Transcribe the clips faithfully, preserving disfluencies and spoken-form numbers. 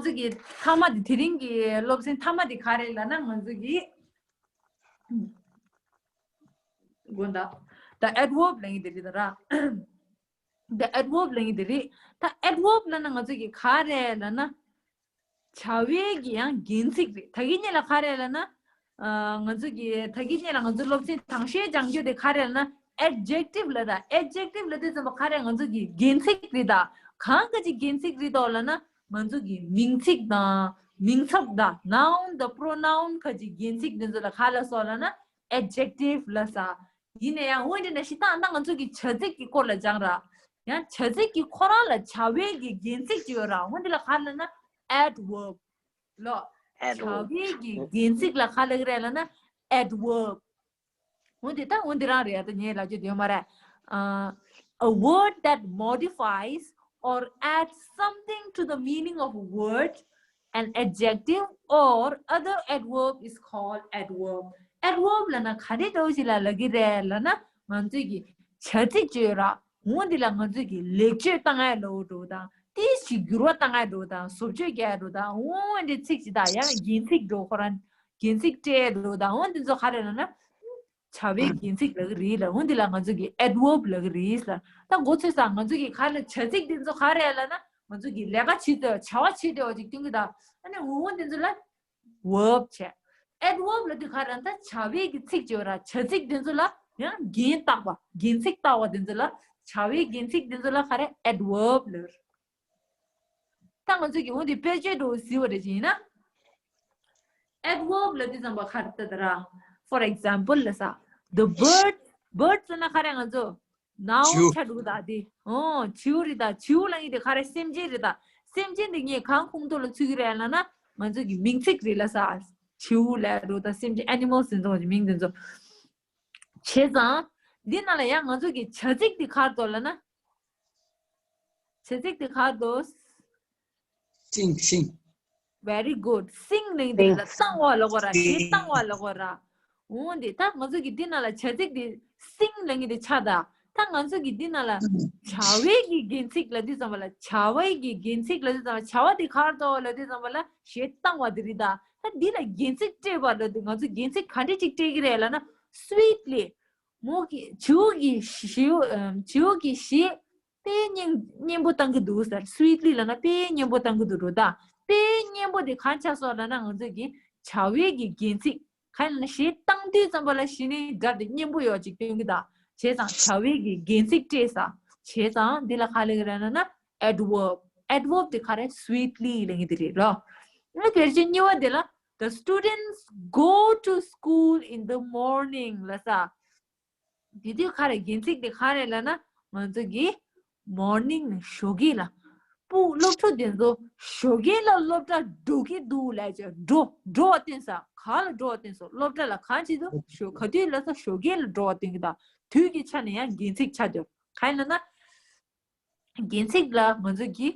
ཚོ་གི་མཐའ་མ་དེ་དེ་རིང་གི་སློབ་ཚན་མཐའ་མ་དེ་ག་རེ་ལབ་ན། ང་ཚོ་གི་དགོངས་དག་ད་adverb ལབ་ཡིན་དེ་རེད་ད་ར། ད་adverb ལབ་ཡིན་དེ་རེད། ད་adverb ལབ་ན་ང་ཚོ་གི་ག་རེ་ལབ་ན། བྱ་བའི་གི་ཡང་རྒྱན་ཚིག་རེད། ད་གིན་ཉིད་ལ་ག་རེ་ལབ་ན། ཨ། ང་ཚོ་གི་ད་གིན་ཉིད་ལ་ང་ཚོ་སློབ་ཚན་དང་ཤོས་སྦྱང་རྒྱུ་དེ་ག་རེ་ལབ་ན་adjective ལབ་ད། adjective ལབ་དུས་ཙམ་པ་ག་རེ། ང་ཚོ་གི་རྒྱན་ཚིག་རེད་ད། གང་ག་ཅིག་རྒྱན་ཚིག་རེད་དོ་ལབ་ན། ང་ཚོ་གི་མིང་ཚིག་དང་མིང་ཚབ་དང་noun དང་pronoun ག་ཅིག་རྒྱན་ཚིག་དེ་ཚོ་ལ་ག་ལབ་སོ་ལབ་ན་adjective ལབ་ས། ཡིན་ན་ཡང་འོན་ཏེ་ན་ཤི་ད་ང་ཚོ་གི་བྱ་ཚིག་གི་སྐོར་ལ་སྦྱང་ར། ཡང་བྱ་ཚིག་གི་ཁོ་རང་ལ་བྱ་བའི་གི་རྒྱན་ཚིག་ཅིག་ཡོད་ར། འོན་ཏེ་ལ་ག་ལབ་ན་adverb ལོ། བྱ་adverb བའི་གི་རྒྱན་ཚིག་ལ་ག་ལབ་ཀྱི་རེད་ལབ་ན་adverb འོན་ཏེ་ད་འོན་ཏེ་རང་རེད། ད་ངས་ལབ་རྒྱུ་དེ་ཡོད་མ་རེད། ཨ། A word that modifies or adds something to the meaning of a word, an adjective or other adverb is called adverb. adverb ལབ་ན་ག་རེ་འདྲ་བོ་ཞིག་ལ་ལབ་ཀྱི་རེད་ལབ་ན། ང་ཚོས་ཀྱི་བྱ་ཚིག་ཅིག་ཡོད་ར། འོན་ཏེ་ལ་ང་ཚོས་ཀྱི་ལེགས་བཅོས་བཏང་ཡ་ལོ་འགྲོ་དང་། དེ་ཞིག་འགྱུར་བ་བཏང་ཡ་འགྲོ་དང་། བཟོ་བཅོས་རྒྱག་ཡ་འགྲོ་དང་། འོན་ཏེ་ཚིག་ཅིག་དང་ཡང་རྒྱན་ཚིག་འགྲོ་ཁོ་རང་རྒྱན་ཚིག་སྤྲད་ཡ་འགྲོ་དང་། འོན་ཏེ་ཚོ་ག་རེ་ལབ་ན། བྱ་བའི་རྒྱན་ཚིག་ལབ་ཀྱི་རེད་ལ། འོན་ཏེ་ལ་ང་ཚོ་གི་adverb ལབ་ཀྱི་རེད་ལ། ད་མགོ་ཚོས་ས་ང་ཚོ་གི་ག་ལ་བྱ་ཚིག་དེ་ཚོ་ག་རེ་ལབ་ན། ང་ཚོ་གི་ལས་ཀ་བྱེད་དེ་བྱ་བ་བྱེད་དེ་བ་ཅིག་སྟོན་གི་ད། ཨ་ནི་འོ་འོ་དེ་ཚོ་ལ་verb བྱས། adverb ལབ་དུས་ག་རེ་ད་བྱ་བའི་གི་ཚིག་ཅིག་ཡོད་ར། བྱ་ཚིག་དེ་ཚོ་ལ་ཡང་རྒྱན་བཏགས་པ། རྒྱན་ཚིག་བཏགས་པ་དེ་ཚོ་ལ་བྱ་བའི་རྒྱན་ཚིག་དེ་ཚོ་ལ་ག་རེ་adverb ལབ། ད་ང་ཚོ་གི་འོ་དེ་དཔེ་བརྗོད་འགྲོ་ཟི་བ་རེ་ཅིག་ཡིན་ན། adverb ལབ་དུས་ཙམ་པ་ག་རེ་ད་ད་ར། for example ལ་ས། the bird, bird ཟེར་ན་ག་རེ་ང་ཚོ་noun བྱིའུ། ཆ་འགྲོ་ད་དེ། ཨོ་བྱིའུ་རེད་ད། བྱིའུ་ལབ་ཡིན་དེ་ག་རེ་སེམས་ཅན་རེད་ད། སེམས་ཅན་དེ་ངས་གང་ཁུངས་ཐོག་ལ་ཚུད་ཀྱི་རེད་ལབ་ན་ང་ཚོ་གི་མིང་ཚིག་རེད་ལ་ས། བྱིའུ་ལབ་འགྲོ་ད། སེམས་ཅན་animals ཟེར་ཚོ་གི་མིང་དེ་ཚོ། བྱས་ཙང་། འདི་ནང་ལ་ཡང་ང་ཚོ་གི་བྱ་ཚིག་འདི་ག་རེ་འདུག་ལབ་ན། བྱ་ཚིག་འདི་ག་རེ་འདུག sing, sing. Very good. sing ལབ་འདི་sing ལ་བཏང་བ་ལབ་དགོས་ར། sing གཞས་བཏང་བ་ལབ་དགོས་ར། འོ་འདི་ད་ང་ཚོ་གི་འདི་ནང་ལ་བྱ་ཚིག་འདི་sing ལབ་ངེས་འདི་ཆགས་ད། ད་ང་ཚོ་གི་འདི་ནང་ལ་བྱ་བའི་གི་རྒྱན་ཚིག་ལབ་དུས་ཙམ་པ་ལ། བྱ་བའི་གི་རྒྱན་ཚིག་ལབ་དུས་ཙམ་པ་བྱ་བ་འདི་ག་རེ་འདུག་ལབ་དུས་ཙམ་པ་ལ་གཞས་བཏང་བ་འདི་རེད་ད། ད་འདི་ལ་རྒྱན་ཚིག་སྤྲད་པ་ལབ་དུས་ང་ཚོ་རྒྱན་ཚིག་ག་འདྲ་ཅིག་སྤྲད་ཀྱི་རེད་ལབ་ན། sweetly མོ་གི་བྱིའུ་གི་བྱིའུ་ཨམ་བྱིའུ་གི་གཞས་དཔེ་སྙན་སྙན་པོ་བཏང་གི་འདུག་ཟེར། sweetly ལབ་ན་དཔེ་སྙན་པོ་བཏང་གི་འདུག་འགྲོ་ད། དཔེ་སྙན་པོ་དེ་གང་ཆགས་སོང་ལབ་ན་ང་ཚོ་གི་བྱ་བའི་གི་རྒྱན་ཚིག་གང་ལབ་ན་གཞས་བཏང་དུས་ཙམ་པ་ལ་གཞི་ནས་སྒྲ་དེ་སྙན་པོ་ཡོད་ཅིག་སྟོན་གི་ད། བྱས་ཙང་བྱ་བའི་གི་རྒྱན་ཚིག་སྤྲད་ས། བྱས་ཙང་འདི་ལ་ག་ལབ་ཀྱི་རེད་ལབ་ན་adverb. adverb དེ་ག་རེ་sweetly ལབ་ངེས་དེ་རེད་ལོ། ཨ་ནི་ཕལ་ཆེར་གཉིས་པ་དེ་ལ། The students go to school in the morning ལབ་ས། དེ་དུས་ག་རེ་རྒྱན་ཚིག་དེ་ག་རེ་ལབ་ན་ང་ཚོ་གི་morning ཞོགས་ཀས་ལ། སྤུ་སློབ་ཕྲུག་དེ་ཚོ་ཞོགས་ཀས་ལ་སློབ་གྲྭ་འགྲོ་གི་འདུག་ལབ་ཅེས་འགྲོ་འགྲོ་བ་སྟོན་ས། ག་ལ་འགྲོ་བ་སྟོན་སོང་། སློབ་གྲྭ་ལ་གང་བྱེད་འདུག་ཞོགས་ག་དུས་ལ་ས་ཞོགས་ཀས་ལ་འགྲོ་བ་སྟོན་གི་ད། དུས་ཀྱི་ཆ་ནས་ཡང་རྒྱན་ཚིག་ཆགས་འདུག་ག་ཡིན་ལབ་ན། རྒྱན་ཚིག་ལ་ང་ཚོ་གིས་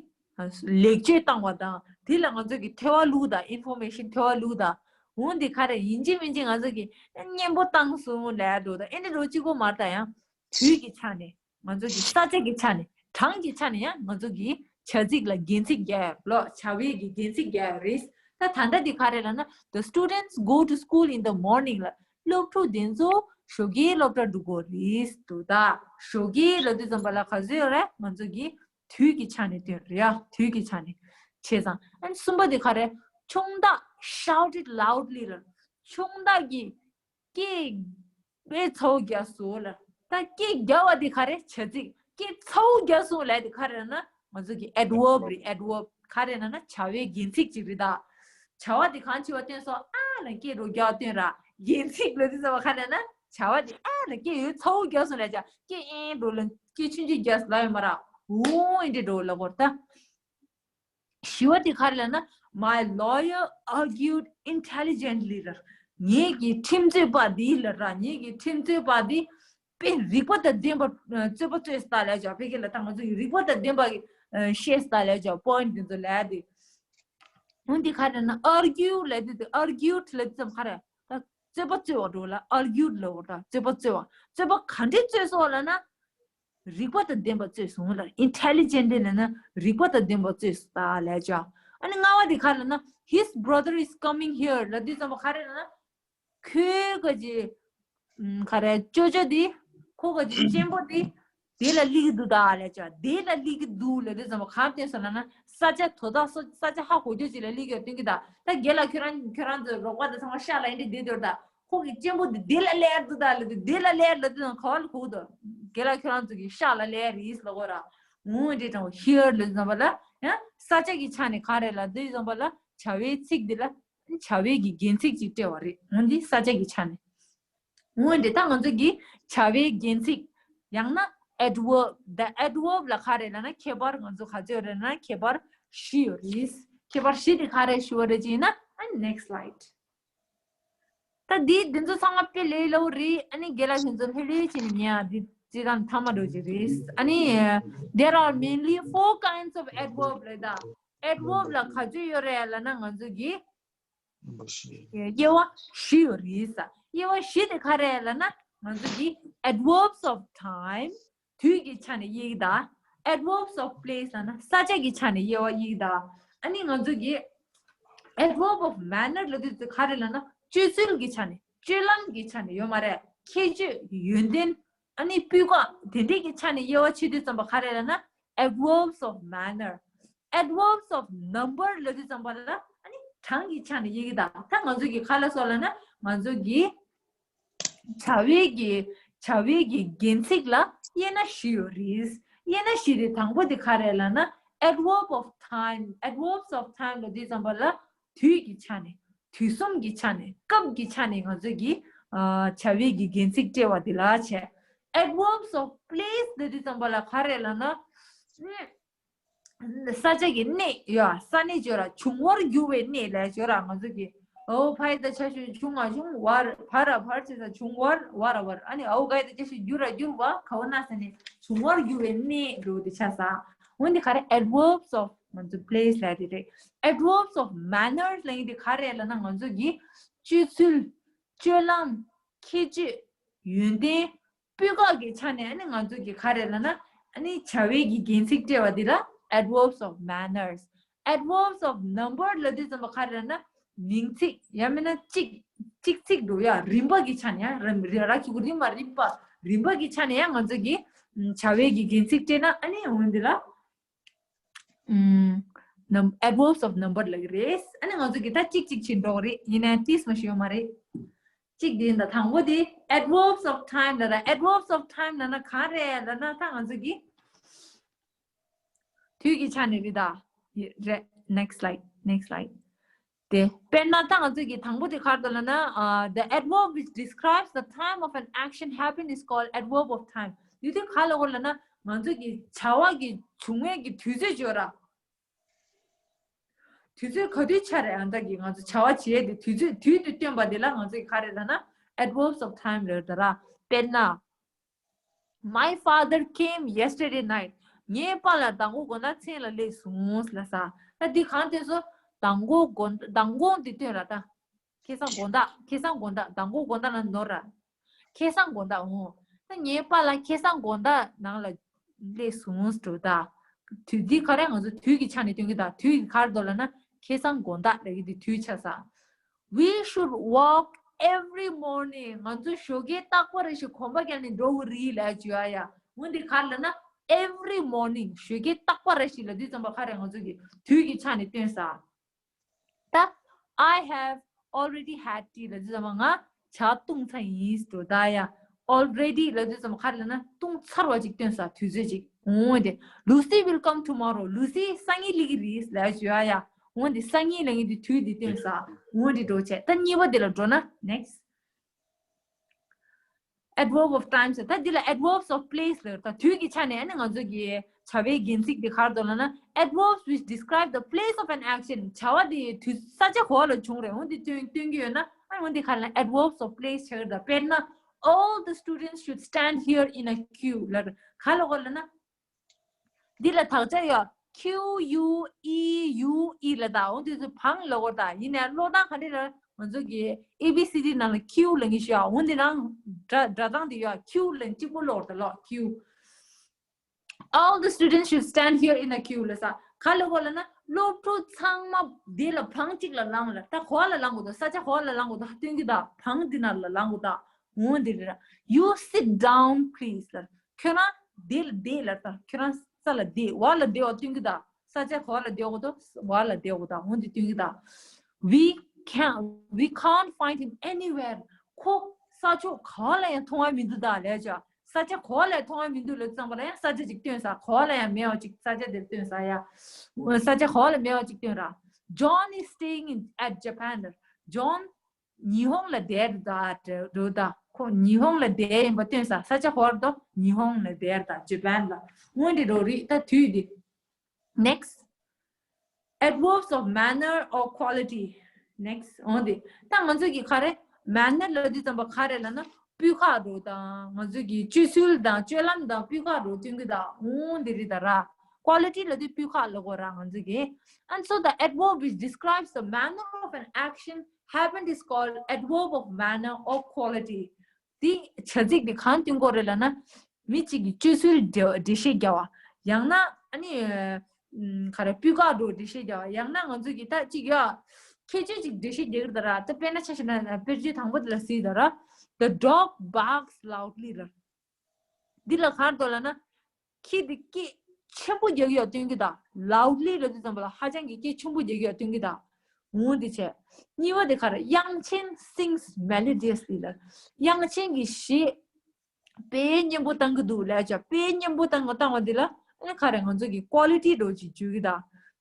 ལེགས་བཅོས་བཏང་བ་དང་། དེ་ལ་ང་ཚོ་གིས་ཐེ་བ་བླུགས་དང་། ཨིན་ཕོར་མེ་ཤན་ཐེ་བ་བླུགས་དང་། འོན་ཏེ་ག་རེ་ཡིན་གཅིག་མིན་གཅིག་ང་ཚོ་གིས་སྙན་པོ་བཏང་སོང་ལབ་འགྲོ་དང་། ཨེ་འདྲ་འགྲོ་གཅིག་པོ་མ་རེད་ད། ཡང་དུས་ཀྱི་ཆ་ནས་ང་ཚོ་གི་ས་ཆ་གི་ཆ་ནས་གྲངས་ཀྱི་ཆ་ནས་ཡང་ང་ཚོ་གིས་བྱ་ཚིག་ལ་རྒྱན་ཚིག་རྒྱག་ཡ་ལོ། བྱ་བའི་གི་རྒྱན་ཚིག་རྒྱག་ཡ་རེད། ད་ད་ལྟ་འདི་ག་རེ་ལབ་ན། The students go to school in the morning ལ། སློབ་ཕྲུག་དེ་ཚོ་ཞོགས་ཀས་སློབ་གྲྭ་འགྲོ་དགོས་རེད་འདུག་ད་ཞོགས་ཀས་ལབ་དུས་ཙམ་པ་ལ་ག་ཚོད་ཡོད་རེད། ང་ཚོ་གིས་དུས་ཀྱི་ཆ་ནས་སྟོན་རེད་ཡ། དུས་ཀྱི་ཆ་ནས། བྱས་ཙང་ཨ་ནི་གསུམ་པ་དེ་ག་རེ། ཆུང་བདག shouted loudly ལ། ཆུང་བདག་གིས་སྐད་དཔེ་ཚ་བོ་རྒྱག་སོང་ལ། ད་སྐད་རྒྱག་པ་དེ་ག་རེ། བྱ་ཚིག་སྐད་ཚ་བོ་རྒྱག་སོང་ལབ་དེ་ག་རེ་ན་ང་ཚོ་གི་adverb རེད། adverb ག་རེ་ན་ན་བྱ་བའི་རྒྱན་ཚིག་ཅིག་རེད་ད། བྱ་བ་དེ་གང་བྱེད་པ་སྟོན་སོང་། ཨ་ལ་སྐད་རོ་རྒྱག་སྟོན་ར། རྒྱན་ཚིག་ལབ་དུས་ཙམ་པ་ག་རེ་ན་བྱ་བ་དེ་ཨ་ལ་སྐད་ཡོད་ཚ་བོ་རྒྱག་སོང་ལབ་བྱ། སྐད་ཨེ་འགྲོ་ལ་སྐད་ཆུང་ཆུང་རྒྱག་ལབ་ཡོད་མ་ར། འོ་ཨེ་འདྲ་འགྲོ་ལ་གོ་ད། བཞི་བ་དེ་ག་རེ་ལབ་ན། My lawyer argued intelligently ལ། ངེད་ཀྱི་ཁྲིམས་རྩོད་པ་འདི་ལ་ར། ངེད་ཀྱི་ཁྲིམས་རྩོད་པ་འདི་དཔེ་རིག་པ་དང་ལྡན་པ་རྩོད་པ་རྩོད་སྟངས་ལབ་ཅོག་ཕ་གི་ལ་ད་ང་ཚོ་ཡི་རིག་པ་དང་ལྡན་པ་གི་བཤད་སྟངས་ལབ་ཅོག point དེ་ཚོ་ལབ་དེ། འོན་ཏེ་ག་རེ་ན་argue ལབ་དུས་དེ་argued ལབ་དུས་ཙམ་ག་རེ། ད་རྩོད་པ་རྩོད་པ་འགྲོ་ལ་argued ལབ་འོ་ད། རྩོད་པ་རྩོད་པ། རྩོད་པ་ག་འདྲས་རྩོད་སོང་ལབ་ན། རིག་པ་དང་ལྡན་པ་རྩོད་སོང་ལ། intelligently ལབ་ན་རིག་པ་དང་ལྡན་པ་རྩོད་སོང་ད་ལབ་ཅོག་ཨ་ནི་ལྔ་པ་དེ་ག་རེ་ལབ་ན། His brother is coming here ལབ་དུས་ཙམ་པ་ག་རེ་ལབ་ན། ཁོའི་ག་ཅི། ཨམ། ག་རེ། ཅོ་ཅོ་དེ། ཁོ་ག་ཅི་གཅེན་པོ་དེ། དེ་ལ་སླེབས་ཀྱི་འདུག་ད་ལབ་ཅོ། དེ་ལ་སླེབས་ཀྱི་འདུག་ལབ་དུས་ཙམ་པ་ག་རེ་སྟོན་སོང་ལབ་ན། ས་ཆ་དོ་བདག་ས་ས་ཆ་ཧ་གོ་རྒྱུ་ཅིག་ལ་སླེབས་ཀྱི་ཡོད་སྟོན་གྱི་ད། ད་རྒན་ལགས་ཁྱོད་རང་ཁྱོད་རང་ཚོ་རོགས་པ་དང་ཚང་མ་ཤག་ལ་ཡིན་དེ་བསྡད་དོར་ད། ཁོ་གི་གཅེན་པོ་འདི་འདི་ལ་སླེབས་འདུག་ད་ལབ་དུས། འདི་ལ་སླེབས་ལབ་དུས་ཙམ་ག་བ་ལ་གོ་གི་འདུག་རྒན་ལགས་ཁྱོད་རང་ཚོ་གི་ཤག་ལ་སླེབས་རེད་ལབ་དགོས་ར། འོ་འདི་དང་here ལབ་དུས་ཙམ་པ་ལ་ཡང་ས་ཆ་གི་ཆ་ནས་ག་རེ་ལབ་དུས་ཙམ་པ་ལ་བྱ་བའི་ཚིག་འདི་ལ་བྱ་བའི་གི་རྒྱན་ཚིག་ཅིག་སྤྲད་པ་རེད། འོ་འདི་ས་ཆ་གི་ཆ་ནས། འོ་འདི་ད་ང་ཚོ་གི་བྱ་བའི་རྒྱན་ཚིག་ཡང་ན་adverb། the adverb ལ་ག་རེ་ལབ་ན་ཁྱད་པར་ང་ཚོ་ག་ཚོད་རེད་ན་ཁྱད་པར་བཞི་ཡོད་རེད། ཁྱད་པར་བཞི་དེ་ག་རེ་ཞུ་བ་རེད་ཅེ་ན། ཨ། next slide། ད་འདི་འདི་ཚོ་ཚང་མ་དཔེ་ལས་སླ་པོ་རེད། ཨ་ནི་རྒན་ལགས་ཁྱེད་ཚོ་ལྷོད་ལྷོད་བྱས་ནས་ཉན་ཨ། འདི་སྤྱིར་བཏང་མཐའ་མ་འགྲོ་གི་རེད། ཨ་ནི། there are mainly four kinds of adverb ལབ་ད། adverb ལ་ག་ཚོད་ཡོད་རེད་ལབ་ན་ང་ཚོ་གི་དབྱེ་བ་བཞི་ཡོད་རེད་ས། དབྱེ་བ་བཞི་དེ་ག་རེ་ལབ་ན་ང་ཚོ་གི་adverbs of time དུས་ཀྱི་ཆ་ནས་དབྱེ་གི་ད། adverbs of place ལབ་ན་ས་ཆ་གི་ཆ་ནས་དབྱེ་བ་དབྱེ་གི་ད། ཨ་ནི་ང་ཚོ་གི་adverb of manner ལབ་དུས་ཚོད་ག་རེ་ལབ་ན་སྤྱོད་ཚུལ་གྱི་ཆ་ནས་སྤྱོད་ལམ་གྱི་ཆ་ནས་ཡོད་མ་རེད། ཁྱད་ཆོས། ཡོན་ཏན། ཨ་ནི་སྤུས་ཀ་དེ་འདྲས་ཀྱི་ཆ་ནས་དབྱེ་བ་ཕྱེ་དུས་ཙམ་པ་ག་རེ་ལབ་ན་adverbs of manner། adverbs of number ལབ་དུས་ཙམ་པ་ལ་ཨ་ནི་གྲངས་ཀྱི་ཆ་ནས་དབྱེ་གི་ད། ད་ང་ཚོ་གི་ག་ལ་སོགས་ལབ་ན་ང་ཚོ་གི་བྱ་བའི་གི་བྱ་བའི་གི་རྒྱན་ཚིག་ལ་དབྱེ་ན་བཞི་ཡོད་རེད། དབྱེ་ན་བཞི་དེ་དང་པོ་དེ་ག་རེ་ལབ་ན་adverb of time། adverbs of time ལབ་དུས་ཙམ་པ་ལ་དུས་ཀྱི་ཆ་ནས་དུས་གསུམ་གྱི་ཆ་ནས་སྐབས་ཀྱི་ཆ་ནས་ང་ཚོ་གི་ཨ་བྱ་བའི་གི་རྒྱན་ཚིག་སྤྲད་པ་དེ་ལ་བྱས། adverbs of place ལབ་དུས་ཙམ་པ་ལ་ག་རེ་ལབ་ན། ས་ཆ་གི་གནས་ཡོད། ས་གནས་ཅིག་ཡོད་ར། བྱུང་བར་འགྱུར་བའི་གནས་ལབ་ཅིག་ཡོད་ར། ང་ཚོ་གི་འོ་ཕ་ཡི་ད་ཆ་ཤོས་བྱུང་བ་བྱུང་བར་བར་ར་བར་ཅེས་ས་བྱུང་བར་བར་ར་བར། ཨ་ནི་འོ་ག་ཡི་ད་ཆ་ཤོས་འགྱུར་ར་འགྱུར་བ་ག་བ་ན་ས་ནས་བྱུང་བར་འགྱུར་བའི་གནས་འགྲོ་དེ་ཆ་ས། འོན་ཏེ་ག་རེ་adverbs of ང་ཚོ་place ལབ་དེ་རེད། adverbs of manners ལབ་ཡིན་དེ་ག་རེ་ལབ་ན་ང་ཚོ་གི་སྤྱོད་ཚུལ། སྤྱོད་ལམ། ཁྱད་ཆོས། ཡོན་ཏན། སྤུས་ཀ་གི་ཆ་ནས་ཨ་ནི་ང་ཚོ་གི་ག་རེ་ལབ་ན་ཨ་ནི་བྱ་བའི་གི་རྒྱན་ཚིག་སྤྲད་པ་འདི་ལ་adverbs of manners། adverbs of number ལབ་དུས་ཙམ་པ་ག་རེ་ལབ་ན་མིང་ཚིག་ཡང་མིན་ན་གཅིག་གཅིག་ཚིག་འགྲོ་ཡ་རིམ་པ་གི་ཆ་ནས་ཡང་རིམ་ར་ཁྱུ་གུ་རིམ་པ་རིམ་པ་རིམ་པ་གི་ཆ་ནས་ཡང་ང་ཚོ་གི་བྱ་བའི་གི་རྒྱན་ཚིག་སྤྲད་ན་ཨ་ནི་འོ་འདི་ལ་ཨུམ། num- adverbs of number ལབ་ཀྱི་རེད། ཨ་ནི་ང་ཚོ་གི་ད་གཅིག་གཅིག་ཕྱིན་འགྲོ་གི་རེད། ཡིན་ནའི་ཏིས་མ་ཞིག་ཡོད་མ་རེད། གཅིག་དེ་ཡིན་ད། དང་པོ་དེ་adverbs of time ལབ་ད། adverbs of time ལབ་ན་ག་རེ་ལབ་ན་ད་ང་ཚོ་གི་དུས་ཀྱི་ཆ་ནས་རེད་ད། རེད། next slide next slide དེ་དཔེར་ན་ད་ང་ཚོ་གི་དང་པོ་དེ་ག་རེ་ལབ་ན། uh, the adverb which describes the time of an action happen is called adverb of time. དེ་དུས་ག་ལ་གོ་ལབ་ན་ང་ཚོ་གི་བྱ་བ་གི་བྱུང་བའི་གི་དུས་ཚོད་ཅིག་ཡོད་ར། དུས་ཚོད་ག་དུས་ཆགས་རེད། ཨ་ད་གི་ང་ཚོ་བྱ་བ་བྱེད་དེ་དུས་ཚོད་དུས་དེ་སྟོན་པ་དེ་ལ་ང་ཚོ་གི་ག་རེ་ལབ་ན་adverbs of time རེད་ད་ར། དཔེར་ན། My father came yesterday night. ངའི་པཱ་ལགས་མདང་དགོང་དགོང་དག་མཚན་ལ་སླེབས་སོང་ལབ་ས། ད་འདི་གང་སྟོན་སོང་། མདང་དགོང་དགོང་མདང་དགོང་འདི་སྟོན་ར་ད། ཁ་སང་དགོང་དག་ཁ་སང་དགོང་དག་མདང་དགོང་དགོང་དག་ལ་ནོར་ར། ཁ་སང་དགོང་དག་འོང་། ད་ངའི་པཱ་ལགས་ཁ་སང་དགོང་དག་ནང་ལ་སླེབས་སོང་འགྲོ་ད། དུས་འདི་ག་རེ་ང་ཚོ་དུས་ཀྱི་ཆ་ནས་སྟོན་གྱི་ད། དུས་ཀྱི་ག་རེ་འདུག་ལབ་ན་ཁ་སང་དགོང་དག་ལབ་ཀྱི་འདི་དུས་ཆགས་ས། We should walk every morning. ང་ཚོ་ཞོགས་ཀས་རྟག་པར་རེ་ཞིག་གོམ་པ་བརྒྱབ་ནས་འགྲོ་དགོས་རེད་ལབ་བརྗོད་ཡ་ཡ། འོན་ཏེ་ག་རེ་ལབ་ན་every morning ཞོགས་ཀས་རྟག་པར་རེ་ཞིག་ལབ་དུས་ཙམ་པ་ག་རེ་ང་ཚོ་གི་དུས་ཀྱི་ཆ་ནས་སྟོན་ས། ད་I have already had tea ལབ་དུས་ཙམ་པ་ང་ཇ་བཏུང་ཚར་ཡིན་འགྲོ་ད་ཡ། already ལབ་དུས་ཙམ་པ་ག་རེ་ལབ་ན་བཏུང་ཚར་བ་ཅིག་སྟོན་ས་དུས་ཚོད་ཅིག་འོང་དེ། Lucy will come tomorrow. ལུ་སི་སང་ཉིན་སླེབས་ཀྱི་རེད་ལབ་བརྗོད་ཡ་ཡ། འོང་དེ་སང་ཉིན་ལབ་ཀྱི་དེ་དུས་དེ་སྟོན་ས། འོང་དེ་འགྲོ་བྱས། ད་གཉིས་པ་དེ་ལ་འགྲོ་ན་next. adverb of time ཟེར། ད་འདི་ལ་adverbs of place ལབ། ད་དུས་ཀྱི་ཆ་ནས་ཨ་ནི་ང་ཚོ་གི་བྱ་བའི་རྒྱན་ཚིག་དེ་ག་རེ་འདུག་ལབ་ན། adverbs which describe the place of an action. བྱ་བ་དེ་དུས་ས་ཆ་ག་བ་ལ་བྱུང་རེད། འོ་འདི་སྟོན་སྟོན་གྱི་ཡོད་ན་ཨ་འོ་འདི་ག་རེ་ལབ་ན་adverbs of place ཆགས་ཀྱི་རེད། དཔེར་ན། All the students should stand here in a queue ལབ། ག་ལ་གོ་ལབ་ན། འདི་ལ་དག་ཆ་ཡོད། Q U E U E ལབ་ད། འོ་འདི་ཚོ་བང་ལབ་དགོས་ད། ཡིན་ནའི་ཀློག་སྟངས་ག་འདྲ་ལབ་ང་ཚོ་གི་A B C D ནང་ལ་Q ལབ་ངེས་ཤིག་ཡོད། འོ་འདི་ནང་སྒྲ་སྒྲ་གདངས་འདི་ཡོད། Q ལབ་གཅིག་པོ་ཀློག་ད་ལོ། Q All the students should stand here in a queue ལབ་ས། ག་ལ་གོ་ལབ་ན་ སློབ་ཕྲུག་ཚང་མ་འདི་ལ་བང་གཅིག་ལ་ལངས་ལ། ད་ག་པར་ལ་ལངས་དགོས་འདུག་ས་ཆ་ག་པར་ལ་ལངས་དགོས་འདུག་སྟོན་གྱི་ད། བང་འདི་ནང་ལ་ལངས་དགོས་ད། འོ་འདི་རེད་ར། You sit down, please. ལ། ཁྱོད་རང་འདི་ལ་བསྡད་ལ་ད། ཁྱོད་རང་ས་ལ་བསྡད། བ་ལ་བསྡད་པ་སྟོན་གྱི་ད། ས་ཆ་ག་པར་ལ་བསྡད་དགོས་འདུག་བ་ལ་བསྡད་དགོས་ད། འོ་འདི་སྟོན་གྱི་ད། We can't, we can't find him anywhere. ཁོ་ས་ཕྱོགས་ག་པར་ལ་ཡང་མཐོང་བ་མི་འདུག་ད་ལབ་ཡ་ཅིག་ས་ཆ་ག་པར་ལ་མཐོང་བ་མི་འདུག་ལབ་ཙམ་པ་ལ་ཡང་ས་ཆ་ཅིག་སྟོན་ས། ག་པར་ལ་ཡང་མེད་པ་ཅིག་ས་ཆ་དེར་སྟོན་ས་ཡ། ས་ཆ་ག་པར་ལ་མེད་པ་ཅིག་སྟོན་ར། John is staying in, at Japan. ལ། John ཉི་ཧོང་ལ་བསྡད་འདུག་ད། འདུག་ད། ཁོ་ཉི་ཧོང་ལ་བསྡད་ཡིན་པ་སྟོན་ས། ས་ཆ་ག་པར་འདུག་ཉི་ཧོང་ལ་བསྡད་ད། Japan ལ། འོ་འདི་རོ་རེད་ད། དུས་འདི། Next. Adverbs of manner or quality. Next. འོ་འདི། ད་ང་ཚོ་གི་ག་རེ། Manner ལབ་དུས་ཙམ་པ་ག་རེ་ལབ་ན། སྤུས་ཁག་འདྲ་དང་། ང་ཚོ་གི་སྤྱོད་ཚུལ་དང་སྤྱོད་ལམ་དང་སྤུས་ཁག་འདྲ་སྟོན་གྱི་ད། འོ་འདི་རེད་ད་ར། Quality ལབ་དུས་སྤུས་ཁག་ལབ་དགོས་ར་ང་ཚོ་གི། And so the adverb which describes the manner of an action happened is called adverb of manner or quality. དེ་བྱ་ཚིག་དེ་གང་སྟོན་གྱི་རེད་ལབ་ན། མི་གཅིག་གི་སྤྱོད་ཚུལ་འགྲེལ་འགྲེལ་བཤད་རྒྱག་པ། ཡང་ན་ཨ་ནི་ཨ་ག་རེ། སྤུས་ཀ་འདྲ་འགྲེལ་བཤད་རྒྱག་པ། ཡང་ན་ང་ཚོ་གི་ད་གཅིག་ཡ། ཁྱད་ཆོས་གཅིག་འགྲེལ་བཤད་རྒྱག་གི་ད་ར། ད་དཔེར་ན་ཆ་བཞག་ན། དཔེར་བརྗོད་དང་པོ་དེ་ལ་གཟིགས་ད་ར། The dog barks loudly ལ། འདི་ལ་ག་རེ་འདུག་ལབ་ན། ཁྱི་འདི་སྐད་ཆེན་པོ་རྒྱག་གི་ཡོད་སྟོན་གྱི་ད། Loudly ལབ་དུས་ཙམ་པ་ལ་ཧ་ཅང་གི་སྐད་ཆེན་པོ་རྒྱག་གི་ཡོད་སྟོན་གྱི་ད། འོ་འདི་བྱས། གཉིས་པ་དེ་ག་རེ། དབྱངས་ཅན་sings melodiously ལ། དབྱངས་ཅན་གྱི་གཞས་དཔེ་སྙན་པོ་བཏང་གི་འདུག་ལབ་བྱས། དཔེ་སྙན་པོ་བཏང་བཏང་བ་འདི་ལ་ཨ་ནི་ག་རེ། ང་ཚོ་གི་quality འདྲ་ཅིག་བརྗོད་ཀྱི་ད།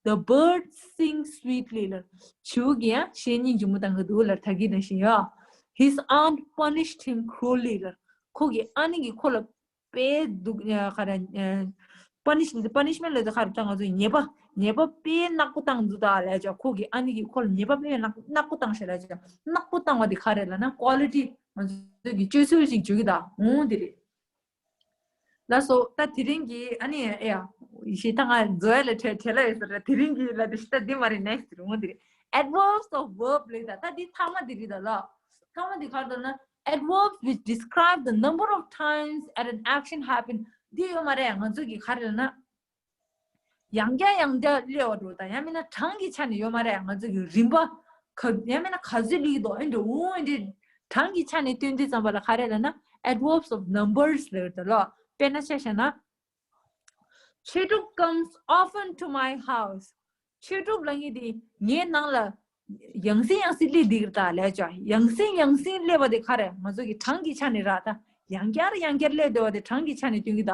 The bird sings sweetly ལ། བྱིའུ་གིས་ཡང་གཞས་སྙིང་རྗེ་མོ་བཏང་གི་འདུག་ལ། ད་གིན་ནང་བཞིན་ཡ། His aunt punished him cruelly ལ། ཁོ་གི་ཨ་ནེ་གིས་ཁོ་ལ་དཔེ་སྡུག་ག་རེ། punish, punishment ལབ་དུས་ག་རེ། ད་ང་ཚོ་ཉེས་པ། ཉེས་པ་དཔེ་ནག་པོ་བཏང་འདུག་ད་ལབ་བྱས། ཁོ་གི་ཨ་ནེ་གིས་ཁོ་ལ་ཉེས་པ་དཔེ་ནག་ནག་པོ་བཏང་ཤག་ལབ་བྱས། ནག་པོ་བཏང་བ་དེ་ག་རེ་ལབ་ན། quality ང་ཚོ་གི་སྤྱོད་ཚུལ་ཞིག་བརྗོད་ཀྱི་ད། འོ་དེ་རེད། ལགས་སོ། ད་དེ་རིང་གི་ཨ་ནི་ཨེ་ཡ། ཞེ་ད་ང་མཛོད་ལ་བྲེལ་བྲེལ་ལ་ཡོད་ས་རེད། དེ་རིང་གི་ལ་དེ་ཞེ་ད་འདི་མ་རེད། next རེད། འོ་དེ་རེད། Adverbs of verb ལབ་ད། ད་འདི་ཐ་མ་དེ་རེད་ད་ལགས། ཐ་མ་དེ་ག་རེ་ལབ་ན། Adverbs which describe the number of times an action happened. འདི་ཡོད་མ་རེད། ང་ཚོ་གི་ག་རེ་ལབ་ན། ཡང་བསྐྱར་ཡང་བསྐྱར་སླེབས་པ་འདྲ་དང་། ཡང་མིན་ན་གྲངས་ཀྱི་ཆ་ནས་ཡོད་མ་རེད། ང་ཚོ་གི་རིམ་པ་ག་ཡང་མིན་ན་ག་ཚོད་སླེབས་འདུག་ཨེ་འདྲ། འོ་ཨེ་འདྲ། གྲངས་ཀྱི་ཆ་ནས་སྟོན་དུས་ཙམ་པ་ལ་ག་རེ་ལབ་ན། Adverbs of numbers ལབ་ད་ལོ། དཔེར་ན་ཆ་བཞག་ན། ཆོས་གྲུབ་comes often to my house. ཆོས་གྲུབ་ལབ་མཁན་དེ་ངའི་ནང་ལ་ཡང་སེ་ཡང་སེ་སླེབས་བསྡད་ཀྱི་རེད་ད་ལབ་བྱས། ཡང་སེ་ཡང་སེ་སླེབས་པ་དེ་ག་རེ། ང་ཚོ་གི་གྲངས་ཀྱི་ཆ་ནས་ར། ད་ཡང་བསྐྱར་ཡང་བསྐྱར་སླེབས་བསྡད་པ་དེ་གྲངས་ཀྱི་ཆ་ནས་སྟོན་གྱི་ད།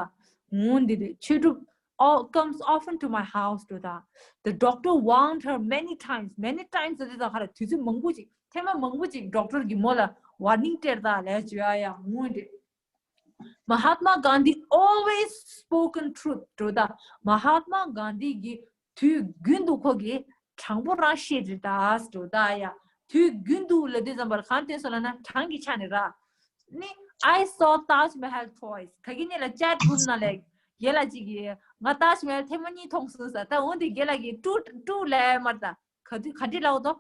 འོ་འདི་རེད། ཆོས་གྲུབ་all comes often to my house འདྲ་ད། The doctor warned her many times. Many times ཟེར་དུས་ད་ག་རེ། དུས་ཚོད་མང་པོ་ཅིག་ཐེངས་མ་མང་པོ་ཅིག་ཌོག་ཊར་གིས་མོ་ལ་ཝར་ནིང་སྤྲད་ད་ལབ་བྱས། ཡ་ཡ། འོ་འདི་རེད། Mahatma Gandhi always spoken truth འདྲ་ད། མ་ཧཱ་ཏ་མ་གྷན་དྷི་གིས་དུས་རྒྱུན་དུ་ཁོ་གིས་དྲང་པོ་རང་བཤད་རེད་ད་འདྲ་ད་ཡ། དུས་རྒྱུན་དུ་ལབ་དུས་ཙམ་པར་གང་སྟོན་སོང་ལབ་ན། གྲངས་ཀྱི་ཆ་ནས་ར། ནི། I saw Taj Mahal twice. ད་གིན་ཉིན་ལ་ཅེཊ་གུ་རུབ་ནང་ལ་རྒན་ལགས་གཅིག་གིས་ང་ཏཱཇ་མ་ཧལ་ཐེངས་མ་གཉིས་མཐོང་སོང་ཟེར། ད་འོ་དེ་རྒན་ལགས་ཀྱིས་ཀྲུ་ཀྲུ་ལབ་མ་རེད་ད། ག་དུས་ག་འདྲ་ལབ་དོ།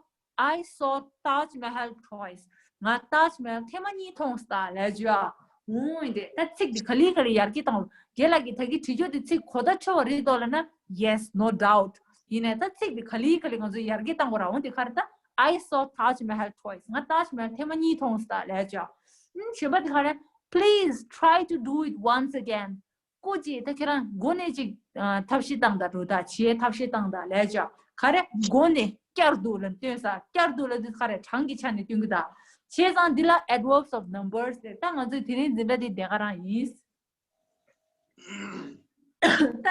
I saw Taj Mahal twice. ང་ཏཱཇ་མ་ཧལ་ཐེངས་མ་གཉིས་མཐོང་སོང་ད་ལབ་བྱས། འོ་ཡིན་ཏེ། ད་ཚིག་འདི་ག་ལེ་ག་ལེ་ཡར་རྒྱས་བཏང་། རྒན་ལགས་ཀྱིས་ད་གིན་བྲིས་ཆོག་དེ་ཚིག་གོ་བརྡ་འཕྲོད་པ་རེད་དོ་ལབ་ན། Yes, no doubt. ཡིན་ནའི་ད་ཚིག་འདི་ག་ལེ་ག་ལེ་ང་ཚོ་ཡར་རྒྱས་བཏང་དགོས་ར། འོ་དེ་ག་རེ་ད། I saw Taj Mahal twice. ང་ཏཱཇ་མ་ཧལ་ཐེངས་མ་གཉིས་མཐོང་སོང་ད་ལབ་བྱས། ཨུམ། གཞན་པ་དེ་ག་རེ། Please try to do it once again. སྐུ་མཁྱེན། ད་ཁྱེད་རང་སྒོ་ནས་ཅིག་ཨ་ཐབས་ཤེས་བཏང་དང་འདྲ་ད། བྱེད་ཐབས་ཤེས་བཏང་དང་ལབ་བྱས། ག་རེ། སྒོ་ནས་བསྐྱར་དུ་ལ་སྟོན་ས། བསྐྱར་དུ་ལབ་དུས་ག་རེ། གྲངས་ཀྱི་ཆ་ནས་སྟོན་གྱི་ད། བྱས་ཙང་འདི་ལ་adverbs of numbers ཟེར། ད་ང་ཚོའི་དེ་རིང་འཛིན་གྲྭ་འདི་དེ་ག་རང་ཡིན། ད་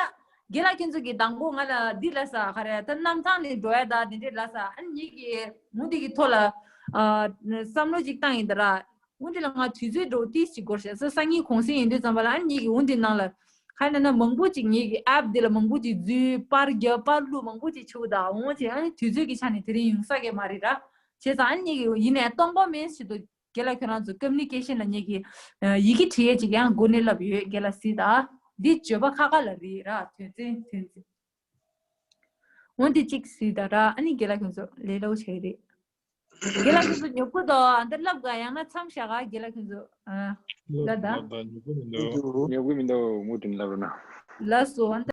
རྒན་ལགས་ཁྱེད་ཚོ་གིས་དང་པོ་ང་ལ་འདི་ལབ་ས། ག་རེ། ད་གནམ་ཐང་ནས་འགྲོ་ཡ་ད་དེ་འདྲས་ལབ་ས། ཨ་ནི་ངེད་ཀྱིས་འོ་དེ་གི་ཐོག་ལ་ཨ་བསམ་བློ་ཅིག་བཏང་ཡིན་ད་ར། འོ་དེ་ལ་ང་དུས་ཚོད་འགྲོ་ཏིས་ཅིག་འགོར་ཤག་ས། སང་ཉིན་གུང་སེང་ཡིན་དུས་ཙམ་པ་ལ། ཨ་ནི་ངེད་ཀྱིས་འོ་དེ་ནང་ལ་ག་རེ་ན་མང་པོ་ཅིག་ངེད་ཀྱིས་ཨེབ་དེ་ལ་མང་པོ་ཅིག་འཛུལ། པར་རྒྱབ། པར་བླུགས། མང་པོ་ཅིག་བྱུང་ད། འོ་ཅེ། ཨ་ནི་དུས་ཚོད་ཀྱི་ཆ་ནས་དེ་རིང་ཡོང་ས་གི་མ་རེད་ར། བྱས་ཙང་ཨ་ནི་ངེད་ཀྱིས་ཡིན་ནའི་སྟོང་པ་མིན་ཞིག་ཏུ། རྒན་ལགས་ཁྱོད་རང་ཚོ་ཀམ་ནི་ཀེ་ཤན་ལ་ངེད་ཀྱིས་ཡི་གེ་བྲིས་ཡས་ཅིག་ཡང་སྒོ་ནས་བསླབས་ཡོད། རྒན་ལགས་གཟིགས་དང་། འདི་བརྗོད་པ་ཁ་ཁ་ལ་རེད་ར། དོན་ཚན་དོན་ཚན། འོ་འདི་གཅིག་གཟིགས་དང་ར། ཨ་ནི་རྒན་ལགས་ཁྱོད་ཚོ་ལས་སླ་པོ་བྱས་རེད། རྒན་ལགས་ཁྱོད་ཚོ་ཉོབ་གི་འདུག་ཨ་འདི་བསླབ་ག་ཡང་ན་མཚམས་བཞག་ག་རྒན་ལགས་ཁྱོད་ཚོ། ཨ་ལ་ད། ལབ་དང་། ཉོབ་གི་མི་འདུག་ཉོབ་གི་མི་འདུག་མུ་མཐུད་བསླབ་རོགས་གནང་། ལགས་སོ། ཨ་